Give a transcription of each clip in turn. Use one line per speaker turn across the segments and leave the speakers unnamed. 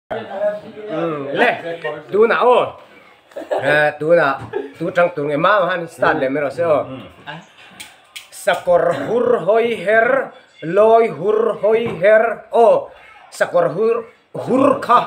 Le tunah aw tunah tu tang tur nge mau han start leh mai rawh se aw sakawr hur hawi her lawi hur hawi her aw sakawr hur hur kha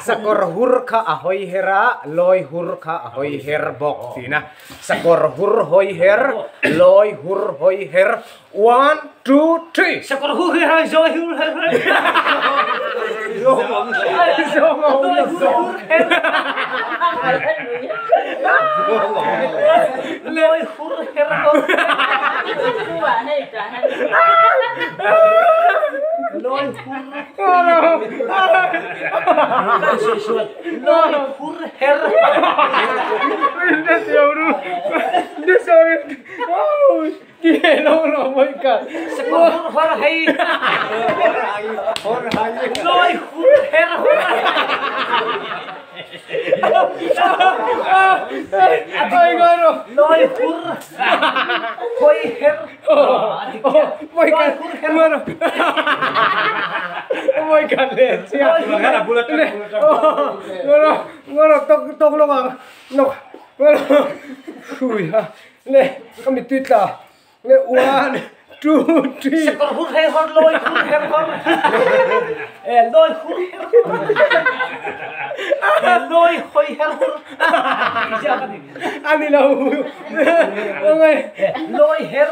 sakawr hur kha a hawi her a lawi hur kha a hawi her bawk tihna sakawr hur hawi her lawi hur hawi her One, two, three.
Sakawr hu hi hai zawi hur her her. Loi hur her hor. Loi hur. Loi hur her. Sakawr hur hor hei. Loi hur her hor. Loi hur hoi her. Loi hur her.
Le ka mittui tla le one two three.
Sakawr hur her hor loi hur her hor eh loi hur her hor eh loi hoi her hur
ani lo ngai
loi her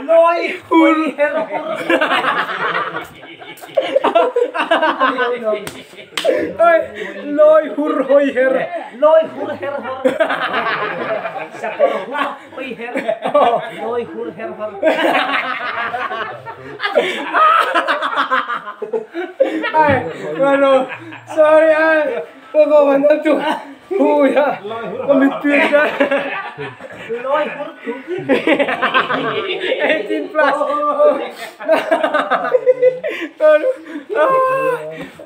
loi hur her hur.
Ơi loi hur hoi her
loi hur her hor sakawr hur hoi her loi hur her hor.
Ai ano sorry ai ko ko man tu hui ha ka mittui tla
loi hur tu
18 plus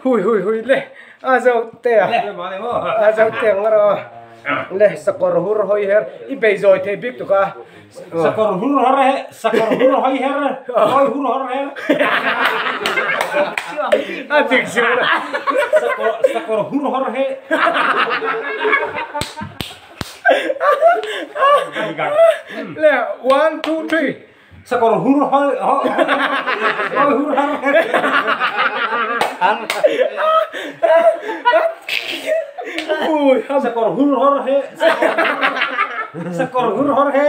hui hui hui le a zo te a a zo te ngaro le sakawr hur hoi her i bei zawi thei bik tuk a
sakawr hur hor he sakawr hur hoi her hoi hur hor her
a dik siu la
sakawr sakawr hur hor he
le 1 2 3
sakawr hur hoi hoi hur hor her
ui
sakawr hur hor he sakawr hur hor he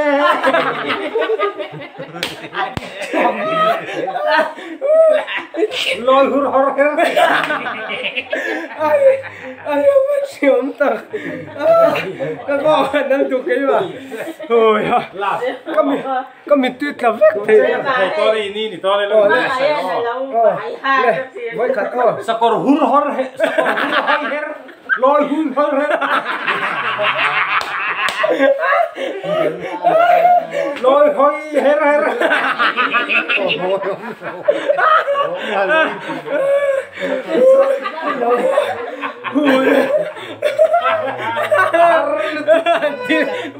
loi hur hor her
ai ai ma siam tak ka ko nan tu ke ma ôi ha ka mi ka mittui tla vek thei le voi khat aw
sakawr hur hor he sakawr hur hoi her loi hur hor her loi hoi her her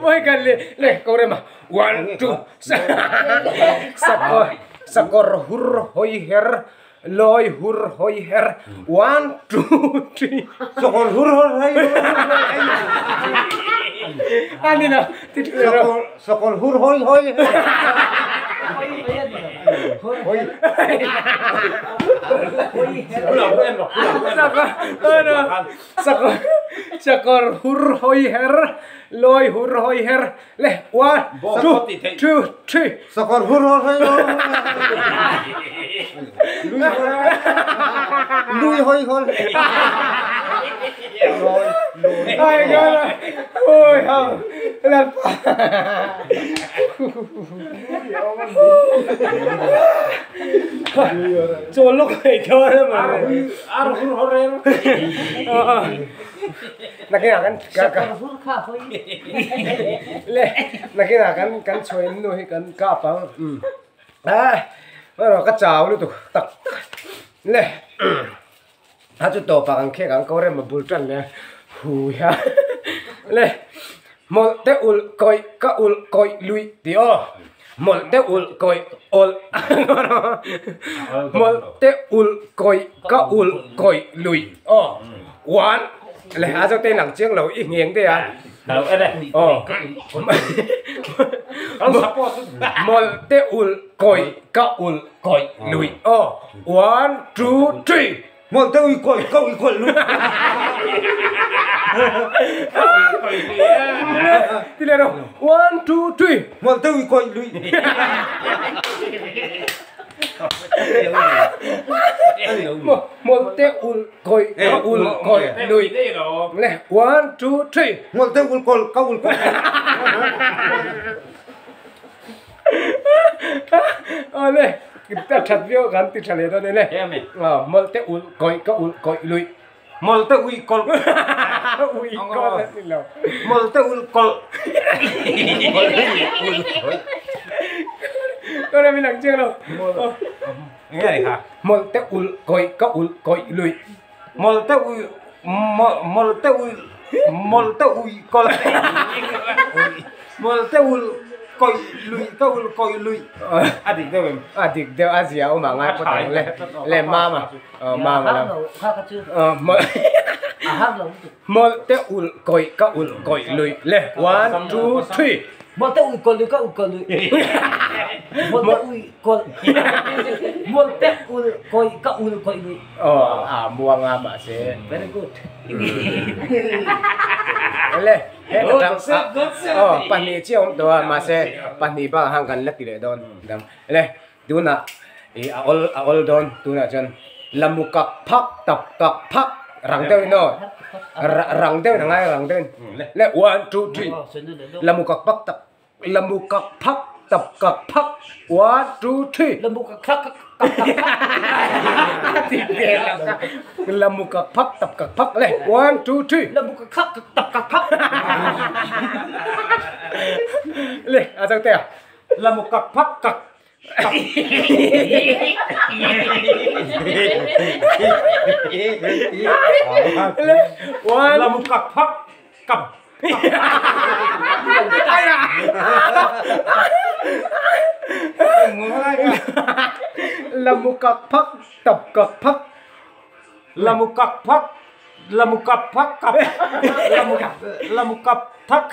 voi khat le le ko re ma 1 2 sakawr sakawr hur hoi her loi hur hoi her 1 2 3
sakawr hur hor hei
ani na ti
sakawr sakawr hur hoi hoi
hoi
sakawr sakawr hur hoi her loi hur hoi her le 1 2 2 3
sakawr hur hor hei lui hoi hor
ai cái ôi hông là cho lúc này cho nó mà
ar hur hor her
là cái nào kan ka ka
sakawr hur kha hoi
le là cái nào kan kan choi nu hi kan ka pa à rồi ka chào lu tu tak le a chu to pa kan khe kan ko re ma bul tan le hu ya le mol te ul koi ka ul koi lui ti o Mawlh te ulh kawih awlh Mawlh te ulh kawih ka ulh kawih lui aw one le a zo te lang chiang lo i ngheng te a aw Mawlh te ulh kawih ka ulh kawih lui aw one two three.
Mawlh te ui kawih ka ui kawih lui.
Ti leh rawh one two three.
Mawlh te ui kawih lui.
Mawlh te ul kawih ka ul kawih lui. Le one two three.
Mawlh te ul kawlh ka ul kawlh lui.
Awle a that viau kan ti tha leh dawn e le mawlh te ulh kawih ka ulh kawih luih
mawlh te uih kawlh
uih kawlh a ni lo
mawlh te ulh kawlh
tawh min ang chiang lo
enge ni kha
mawlh te ulh kawih ka ulh kawih luih
mawlh te uih mawlh te uih mawlh te uih kawlh mawlh te ulh kawih luih ka ulh kawih luih a dik deuh em
a dik deuh a zia awm ah ngai pawt ang le le mama aw mama lam mawlh te ulh kawih ka ulh kawih luih le one two three
mawlh te ulh kawlh luih ka ulh kawlh luih mawlh te uih kawlh mawlh te ulh kawih ka ulh kawih luih
Aw a muang a mahse.
Very good.
Le he ta tang aw pahnih chiah awm tawh a mahse pahnih bakah khan kan la ti leh dawn dang le tunah ih a awl a awl dawn tunah chuan lamu kak phak tap kak phak rang deuhin aw rang deuhin a ngai rang deuhin le one two three lamu kak phak tap Lambu kak phak tap kak phak one two three.
Lambu kak phak kak tap kak phak.
Ti ve lo ka. Lambu kak phak tap kak phak le one two three.
Lambu kak phak tap kak phak.
Le a chang te a.
Lambu kak phak kak tap.
Le one.
Lambu kak phak kap.
Lamu kak phak tap kak phak.
Lamu kak phak lamu kap phak kap lamu lamu kap thak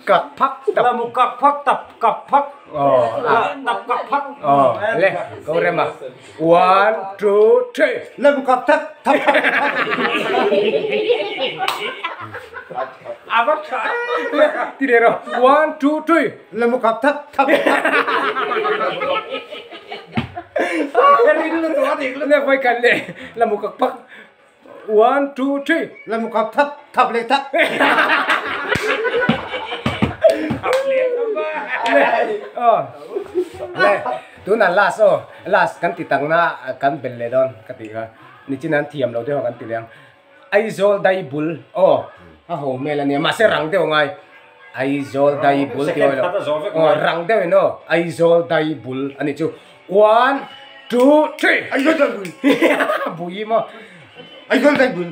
kak phak tap
lamu kak phak tap kap phak tap kak phak
le ko rema one two three
Lamu kap thak thap thak thak.
A va tha
Ti leh rawh one two three.
Lamu kap thak thap thak.
Le voi khat leh lamu kak phak one two three.
Lamu kap thak thap leh thak.
Le aw le tunah last aw last kan ti takna kan bel leh dawn ka tih kha nichin an thiam lo deuh a kan ti leh ang Aizawl dai bul aw a ho hmel a nia mahse rang deuh a ngai Aizawl dai bul tih awih lo aw rang deuh in aw Aizawl dai bul a nih chu one two three
Aizawl dai bul
bui maw
Aizawl dai bul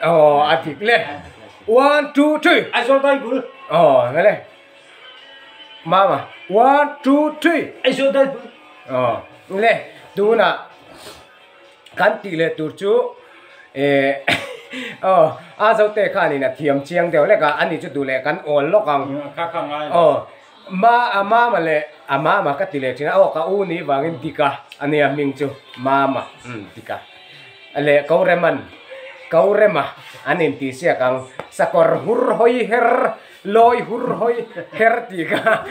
aw a dik le one two three
Aizawl dai bul
aw nge le Mama one two three
Aizawl dai bul
aw nge le tunah kan tih leh tur chu eh aw a zote khanin a thiam chiang deuh lek a ani chu duh leh kan awl lawk ang aw ma a mama leh a mama ka ti leh thin a aw ka u ni vangin dika ania hming chu mama umm dika leh ko reman ko rema an intih siak ang sakawr hur hawi her Lawi hur hawi her tih kha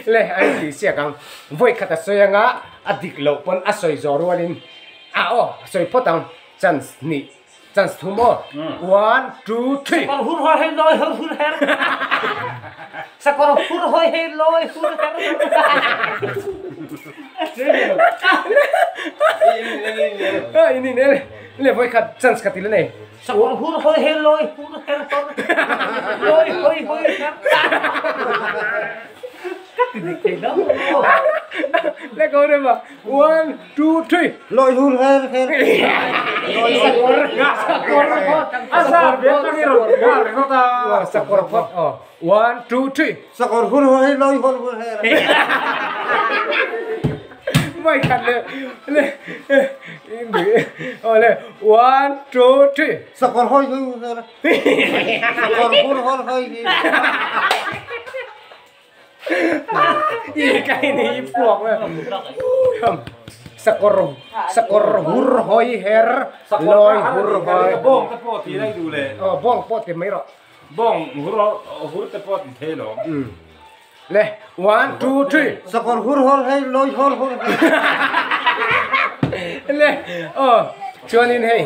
le a intih siak ang. Vawi khat a sawi anga a dik loh pawn a sawi zawh rualin a aw a sawi phawt ang chance hnih chance thum aw one two three.
Sakawr hur hawi hei lawi hur hur her Sakawr hur hawi hei lawi hur her.
Ini le vawi khat chance khat ila nei.
Sakawr hur hawi he lawi hur her hor lawi hawi hawi her. Ka ti dik thei lo.
Le ko re ma. 1 2 3.
Loi hur her her.
Sakor sakor phot.
Asa be ka ni ro nga re no ta.
Sakor phot. Oh. 1 2 3.
Sakor hur hoi loi hur hur her.
Mai khat le le oh le 1 2 3.
Sakor hoi hur her. Sakor hur hor hoi.
อีไก่นี่ปวกเลยสกอร์สกอร์หุรหอยเฮรลอยหุรหอย
บ้องตะปอตีได้ดูเลย
อ๋อบ้องปอตีไม่หรอ
บ้องหุรหุรตะปอตีเทหรอ
เลย one two three
สกอร์หุรหอยลอยหุรหอย
เลยอ๋อชวนนี่ให้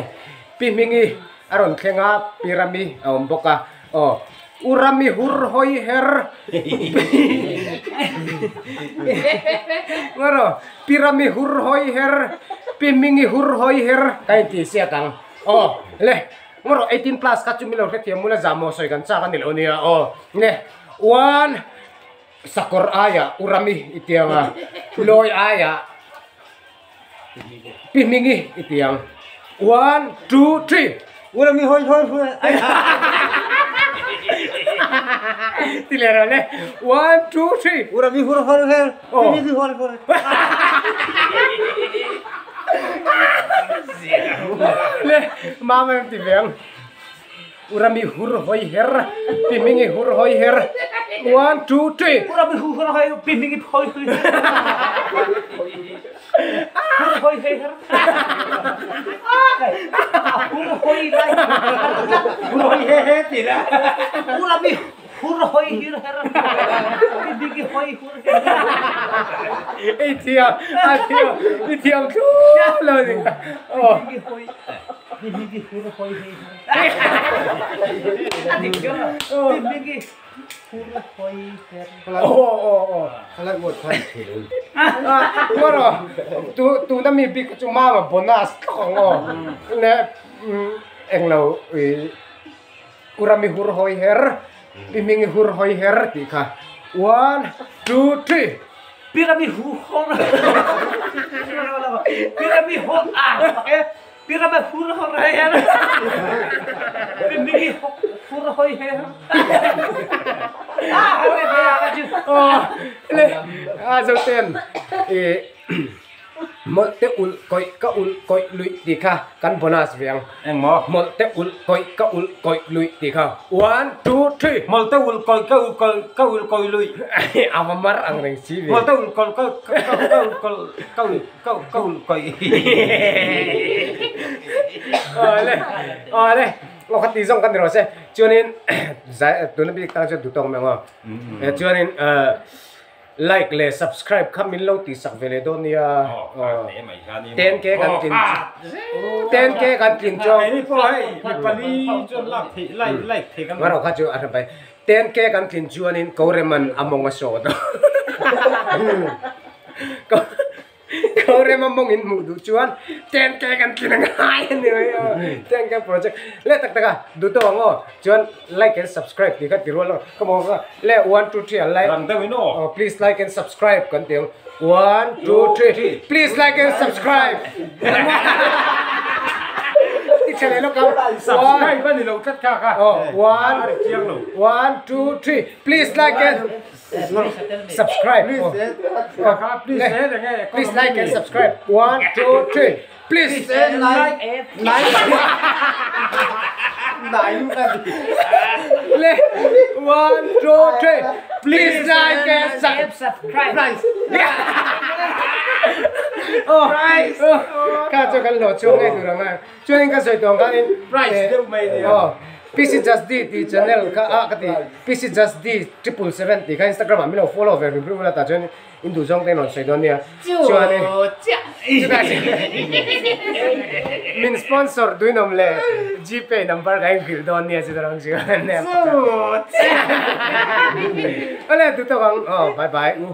พี่มิงีอารมณ์เคงาพีรามีอ๋อบอกะอ๋ออุรามิหุรหอยเฮรงอรอพิรามิหุรหอยเฮรพิมิงีหุรหอยเฮรไก่ตีเสียกังอ๋อเลยงอรอ18 plus กัจจุมิเราเทียมมูลจามโมสอยกันจ้ากันนี่เลยเนี่ยอ๋อเนี่ยวันสักอายะอุรามิอิเตียงะลอยอายะพิมิงีอิเตียง one two three
อุรามิหอยหอยหอย
ติเลระเลย one two three
อุรามิหุรหอยเฮรพิมิงีหอยหอย
เลยมาไม่ติเวียงอุรามิหุรหอยเฮรพิมิงีหุรหอยเฮร one two three
อุรามิหุรหอยพิมิงีหอยหอยหอยเฮรหุรหอยไร
หุรหอยเฮเฮติละ
อุรามิหุรหอยเฮรพิมิงีหอยหุร
ไอเทียมไอเทียมไอเทียมทุกเลยนี่โอ้
พิมิงีหุรหอยเฮรอันนี้ก็พิมิงีหุรหอยเฮร
โอ้โอ้โอ้
อะไรหมดทันที
ว่าหรอตัวตัวนั้นมีบิ๊กจุมาแบบโบนัสของอ๋อเนี่ยเองเราอุรามิหุรหอยเฮรพิมิงีหุรหอยเฮรตีค่ะ one two three
พิรามิหุรพิรามิหุรอ่ะพิรามิหุรหอยเฮรพิมิงีหุรหอยเฮรอ่ะไม่ไม่ไม่จุ
อ๋อเลยอ่าเจ้าเต็มเอหมดเตอุลกอยกะอุลกอยลุยตีค่ะกันโบนัสเวียง
เอ็งหมอ
หมดเตอุลกอยกะอุลกอยลุยตีค่ะ one two three
หมดเตอุลกอยกะอุลกอยกะอุลกอยลุย
เอามามัดอังเรงชีวิต
หมดเตอุลกอยกะกะอุลกอยกะอุลกะกะอุลกอย
อ๋อเลยอ๋อเลยเราคัดตีส่งกันเดี๋ยวเสียชวนนี่ตัวนั้นพี่ตั้งใจดูตรงมั้งอ๋อชวนนี่like เลย subscribe คำมินเราตีสักเวลาโดนเนี่ยเต็นเกกันกินเต็นเกกันกินจ้อง
ไอ้นี่พ่อให้ปลีจนลักที่ไล่ไล่เทกัน
มาเราข้าจูอะไรไปเต็นเกกันกินจวนนี่เขาเรมันอมองมาโสดเขาเรมันมองอินหมูดูจวนเต็นเกกันกินง่ายเนี่ยเต็นเกโปรเจกต์เล่ตักตะกะดูตัวงอจวน like and subscribe ดีกันตีรัวแล้วก็มองก็เล่ one two three like
รังเต้าวิโน่
please like and subscribe กันเตียง one two three please like and subscribe ที่เฉลยแล้วกัน
subscribe บ้านนี่เราจัดค่ะค่ะ
one one two three please like and subscribe
please
please like and subscribe one two three please
like like ไหนกัน
เลย one two three please like and
subscribe
โอ้ price ข้าเจอกันหล่อช่วงนี้ดูหรอมั้ยช่วงนี้ก็สวยตรงกัน
price เดี๋ยวไม่เนี่ย
PC Just D ที่ channel ก็อ่ะก็ที่ PC Just D 777ที่ก็ Instagram อ่ะไม่เรา follow เฟซบุ๊กเราแต่ช่วงนี้อินดูช่องเต้นหน่อยสวยตรงนี้ช่วงนี้จุดไหนมินสปอนเซอร์ด้วยนมเลย GPay number ก็ยังฟิลดอนเนี่ยจุดรังจีกันเนี่ยอะไรดูตัวกันอ๋อบายบายอู้